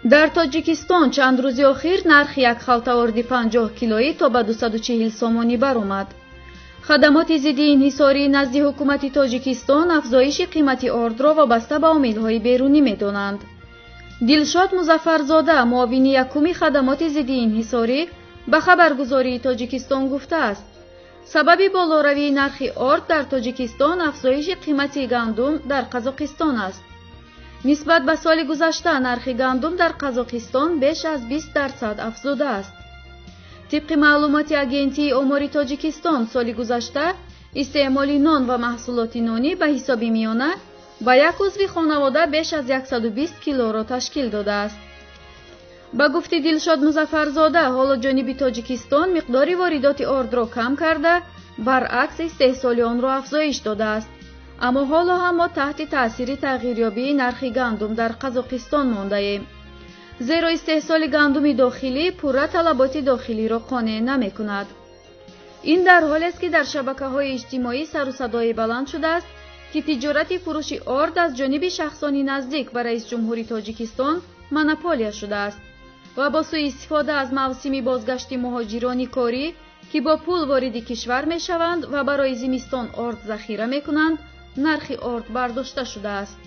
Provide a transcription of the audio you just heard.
Дар Тоҷикистон чанд рӯзи охир нархи як халта орди 50 килоӣ то ба 240 сомонӣ баромад. Хадамоти зидди инҳисорӣ назди ҳукумати Тоҷикистон афзоиши қимати ордро вобаста ба омилҳои берунӣ медонанд. Дилшод Музаффарзода, муовини якуми хадамоти зидди инҳисорӣ, ба хабаргузории Тоҷикистон гуфтааст, сабаби болоравии нархи орд дар Тоҷикистон афзоиши қимати гандум дар Қазоқистон аст. Нисбат ба соли гузашта нархи гандум дар Қазоқистон беш аз 20% афзудааст. Тибқи маълумоти Агентии омори Тоҷикистон, соли гузашта истеъмоли нон ва маҳсулоти нонӣ ба ҳисоби миёна ба як узви хонавода беш аз 120 килоро ташкил додааст. Ба гуфти Дилшод Музаффарзода, ҳоло ҷониби Тоҷикистон миқдори воридоти ордро кам карда, баръакс истеҳсоли онро афзоиш додааст. Аммо ҳоло ҳам мо таҳти таъсири тағйирёбии нархи гандум дар Қазоқистон мондаем. Зеро истеҳсоли гандуми дохилӣ пурра талаботи дохилиро қонеъ намекунад. Ин дар ҳолест, ки дар шабакаҳои иҷтимоӣ сару садое баланд шудааст, ки тиҷорати фурӯши орд аз ҷониби шахсони наздик ба раисҷумҳури Тоҷикистон монополия шудааст ва бо суистифода аз мавсими бозгашти муҳоҷирони корӣ, ки бо пул вориди кишвар мешаванд ва барои зимистон орд захира мекунанд, нархи орд бардошта шудааст.